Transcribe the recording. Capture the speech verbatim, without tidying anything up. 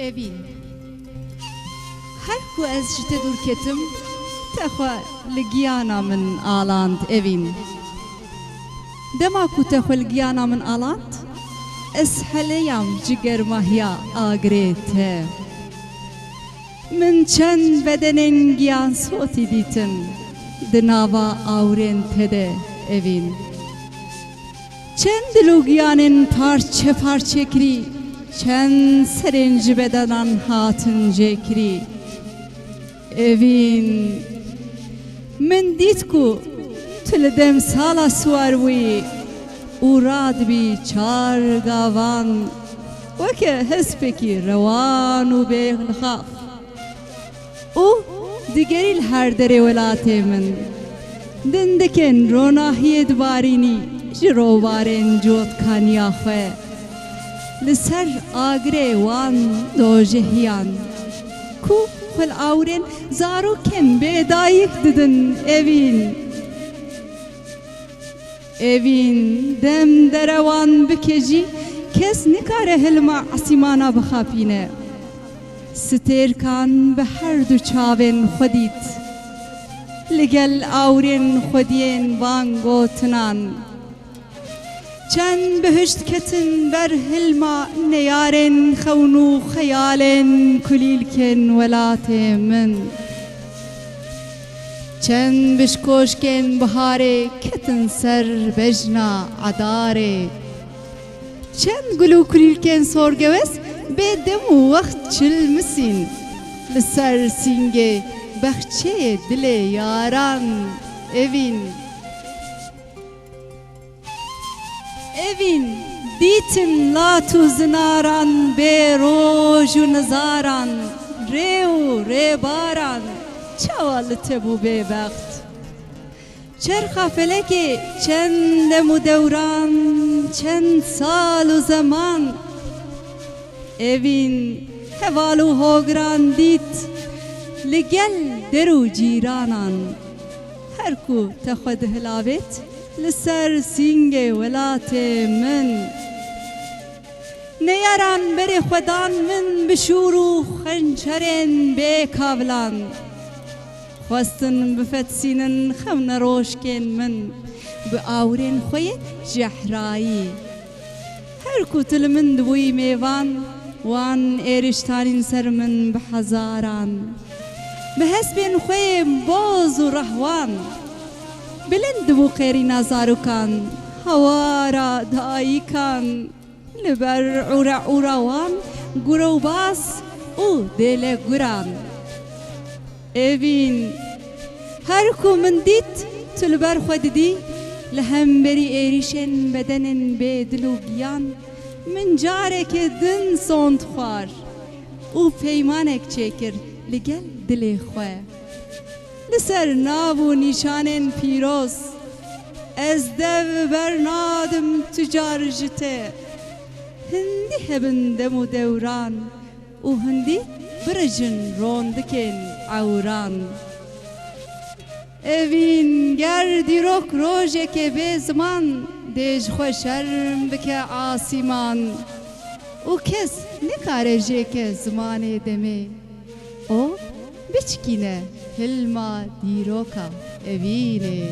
Evîn. Her ku ez ji te dûr ketim, te xwe li giyana min aland, Evîn. Dema ku te xwe li giyana min aland, ez heleyam ji germahiya agirê te. Min çend bedenên giyansotî dîtin di nava awirên te de, Evîn. Çend dil û giyanên parçe parçe kirî, çend serên ji bedenan hatin jêkirî. Evîn, min dît ku tu li demsala siwar bûyî û radibî çar gavan weke hespekî rewan û bêxilxaf. Û digerî li her derê welatê min. Dindikên ronahiyê dibarînî ji robarên cotkaniya xwe. Li ser agirê wan dojehiyan. Ku xwe li awirên zarokên bêdayik didin, Evîn. Evîn, dem derewan bike jî, kes nikare hilma esîmana bixapîne. Stêrkan bi her du çavên xwe dît. Li gel awirên xwediyên van gotinan. Çend bihişt ketin ber hilma neyarên xewn û xeyalên kulîlkên welatê min. Çend bişkoşkên biharê ketin ser bejna edarê. Çend gul û kulîlkên sorgewes bê dem û wext çilmisîn li ser sîngê bexçeyê dilê yaran, Evîn. Evîn, dîtin lat û zinaran bê roj û nizaran, rê û rêbaran, çawa li te bû bêbext? Çerxa felekê çend dem û dewran, çend sal û zeman. Evîn, heval û hogiran dît li gel der û cîranan. Her ku te xwe dihilavêt li ser sîngê welatê min. Neyaran berê xwe dan min bi şûr û xençerên bê kavilan. Xwestin bifetisînin xewneroşkên min bi awirên xwe yê jehrayî. Her ku tu li min dibûyî mêvan, wan êriştanîn ser min bi hezaran. Bi hespên xwe yê boz û rehwan. Bilind dibû qêrîna zarokan, hawara dayikan. Li ber ûreûra wan gurebaz û dêleguran. Evîn, her ku min dît tu li ber xwe didî, li hemberî êrîşên bedenên bêdil û giyan, min careke din sond xwar û peymanek çêkir li gel dilê xwe. Li ser nav û nîşanên pîroz, ez dev bernadim tu car ji te. Hindî hebin dem û dewran û hindî birijin rondikên ewran. Evîn, ger dîrok rojekê bê ziman, dê ji xwe şerm bike asîman û kes nikare jêke zimanê demê. O biçikîne hilma dîroka Evînê.